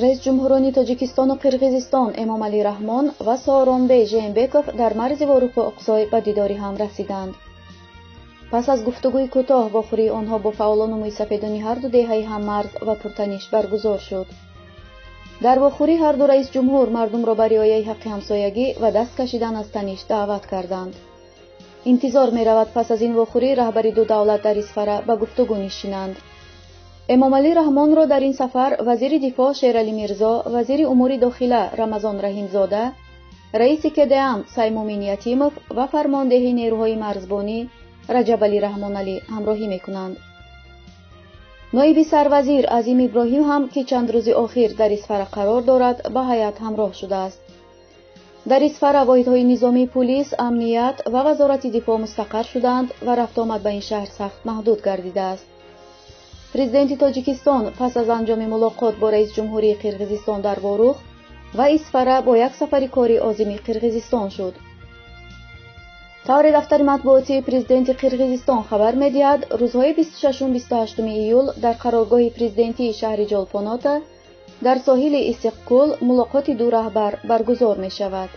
Раисҷумҳурони Тоҷикистону Қирғизистон Эмомалӣ Раҳмон ва Сооронбей Жээнбеков дар марзи Воруху Оқсой ба дидори ҳам расиданд. Пас аз гуфтугӯи кӯтоҳ, вохӯрии онҳо бо фаъолону мӯйсафедони ҳарду деҳаи ҳаммарз ва пуртаниш баргузор шуд. Дар вохӯрӣ ҳарду раисҷумҳур мардумро ба риояи ҳаққи ҳамсоягӣ ва даст кашидан аз таниш даъват карданд. Интизор меравад, пас аз ин вохӯрӣ раҳбари ду давлат дар Исфара ба гуфтугӯ нишинанд. Эмомалӣ Раҳмонро дар ин сафар вазири дифоъ Шералӣ Мирзо, вазири умури дохила Рамазон Раҳимзода, раиси КДАМ Саймумин Ятимов ва фармондеҳи нерӯҳои марзбонӣ Раҷабалӣ Раҳмоналӣ ҳамроҳӣ мекунанд. Ноиби сарвазир Азим Иброҳим ҳам, ки чанд рӯзи охир дар Исфара қарор дорад, ба ҳайат ҳамроҳ шудааст. Дар Исфара воҳидҳои низомии пулис, амният ва Вазорати дифоъ мустақар шудаанд ва рафтуомад ба ин шаҳр сахт маҳдуд гардидааст. Президенти Тоҷикистон пас аз анҷоми мулоқот бо раисҷумҳурии Қирғизистон дар Ворух ва Исфара бо як сафари корӣ озими Қирғизистон шуд. Тавре дафтари матбуотии президенти Қирғизистон хабар медиҳад, рӯзҳои 26-28 июл дар қароргоҳи президентии шаҳри Ҷолпонота дар соҳили Иссиқкӯл мулоқоти ду раҳбар баргузор мешавад.